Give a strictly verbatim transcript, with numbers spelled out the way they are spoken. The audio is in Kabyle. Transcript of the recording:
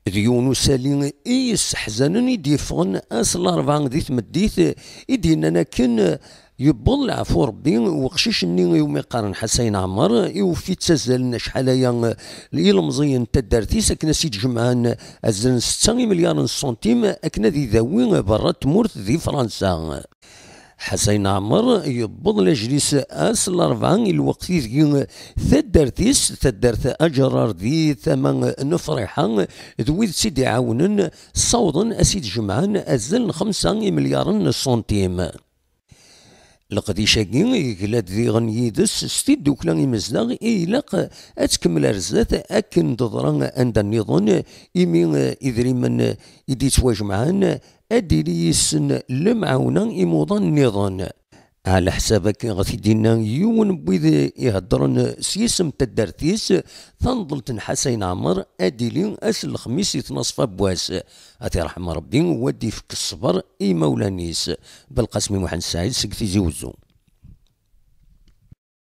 D yiwen usali i yesseḥzanen i d-yeffɣen ass n larebɛa di tmeddit, i d-yennan akken yewweḍ leɛfu Rebbi uqcic-nni iwumi qqaren Ḥasayen Ɛmer, iwuffi ttazzalen acḥal aya ilemẓiyen n taddart-is akken ad s-id-jemɛen azal n setta imelyaren n ṣṣuntim akken ad idawi berra n tmurt di Fransa. Ḥasayen Ɛmer yewweḍ lajlis ass n larebɛa i lweqt ideg taddart-is, taddart Aǧerrar di tama n Friḥa, d wid tt-id-iɛawnen, ssawḍen ad s-id-jemɛen azal n xemsa imelyaren n ṣṣuntim. Leqdic-agi yegla-d diɣen yid-s s tiddukla imezdaɣ i ilaq ad tkemmel ar zdat akken d-teḍra anda nniḍen, imi idrimen i d-ittwajemɛen ad d-tili yis-sen lemɛawna i imuḍan nniḍen. Ɛla ḥsab akken ɣef i d-yenna yiwen n wid iheddren s yisem n taddart-is, tanḍelt n Ḥasayen Ɛmer ad d-tili ass n lexmis i tnaṣfa n wass. Ad t-iṛḥem Rebbi u ad d-ifk ṣṣber i yimawlan-is. Belqasem Muḥend Saɛid seg Tizi Wezzu.